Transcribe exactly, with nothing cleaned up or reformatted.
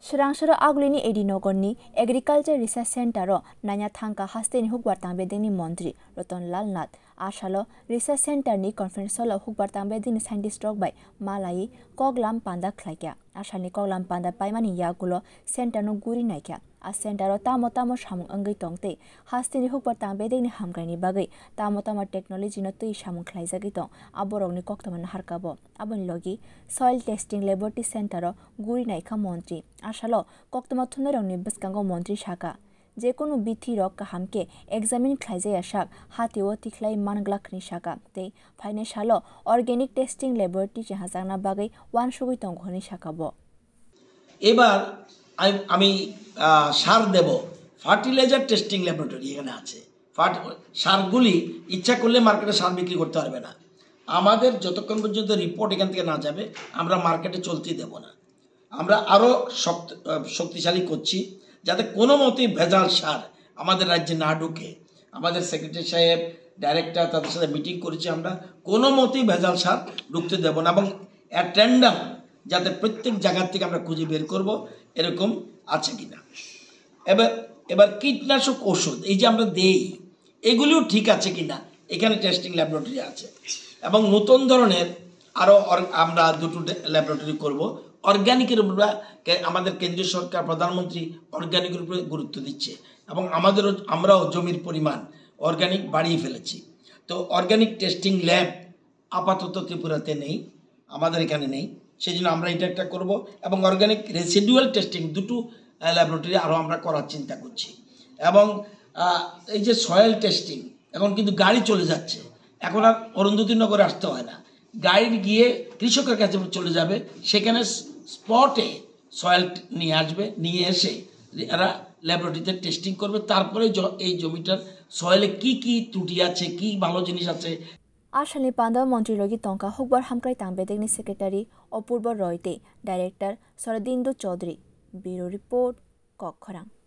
Swrangsoro Agulini A D Nogorni Agriculture Research Center-o naina thangkha hasteni hukbar tangbedengni montri Ratan Lal Nath. A salo Research Center-ni conference hall-o hukbar tangbedengni scientist rok bai malai koklam panda khlaikha. A salni koklam panda paimani yagulo center-no guri naikha. A center-o tamo tamo samung wngwi tong tei hasteni hukbar tangbedengni hamkraini bagwi tamo tamo technology-no twi samung khlaijagwi tong, aborokni koktwma naharkha bo. Aboni logi Soil Testing Laboratory Center-o guri naikha montri. A salo koktwma thumnairokni bwskango montri sakha, jekunu bithi rok kaham khe examine khlaijaya sak hatio tikhlai manglak hwnwi sakha tei phainai salo organic testing laboratory chehajakna bagwi uansugwi tongo hwnwi sakha bo. এবার আমি আমি আহ, সার দেব, fertiliser testing laboratory এখানে আছে। ফার্ট সারগুলি ইচ্ছা করলে মার্কেটে সার বিক্রি করতে পারবে না। আমাদের যতক্ষণ পর্যন্ত রিপোর্ট এখান থেকে না যাবে, আমরা মার্কেটে চলতে দেব না। আমরা আরও শক্ত আহ, শক্তিশালী করছি, যাতে কোনো মতেই ভেজাল সার আমাদের রাজ্যে না ঢুকে। আমাদের সেক্রেটারি সাহেব, ডাইরেক্টর, তাদের সাথে মিটিং করেছি আমরা, কোনো মতেই ভেজাল সার ঢুকতে দেব না। এবং অ্যাট র্যান্ডম যাতে প্রত্যেক জায়গার থেকে আমরা খুঁজে বের করব এরকম আছে কিনা। এবার এবার কীটনাশক ঔষধ এই যে আমরা দেই, এগুলিও ঠিক আছে কিনা, এখানে টেস্টিং ল্যাবরেটরি আছে। এবং নতুন ধরনের আরও অর- আমরা দুটো ল্যাবরেটরি করব। অর্গানিকের উপরে কে- আমাদের কেন্দ্রীয় সরকার, প্রধানমন্ত্রী অর্গানিকের উপরে গুরুত্ব দিচ্ছে এবং আমাদেরও, আমরাও জমির পরিমাণ অর্গানিক বাড়িয়ে ফেলেছি। তো অর্গানিক টেস্টিং ল্যাব আপাতত ত্রিপুরাতে নেই, আমাদের এখানে নেই। সেই জন্য আমরা এটা একটা করব। এবং অর্গানিক রেসিডুয়াল টেস্টিং দুটো ল্যাবরেটরি আরও আমরা করার চিন্তা করছি। এবং আহ, এই যে সয়েল টেস্টিং, এখন কিন্তু গাড়ি চলে যাচ্ছে, এখন আর অরুন্ধতী নগরে আসতে হয় না, গাড়ি গিয়ে কৃষকের কাছে চলে যাবে, সেখানে স্পটে সয়েল নিয়ে আসবে, নিয়ে এসে এরা ল্যাবরেটরিতে টেস্টিং করবে, তারপরে জ- এই জমিটার সয়েলে কি কি ত্রুটি আছে, কি ভালো জিনিস আছে। A salni panda montri logi tongkha hukbar hamkrai tangbedengni secretary Apurba Roy tei director Saradindo Chaudhary. Bureau report, Kokkhorang.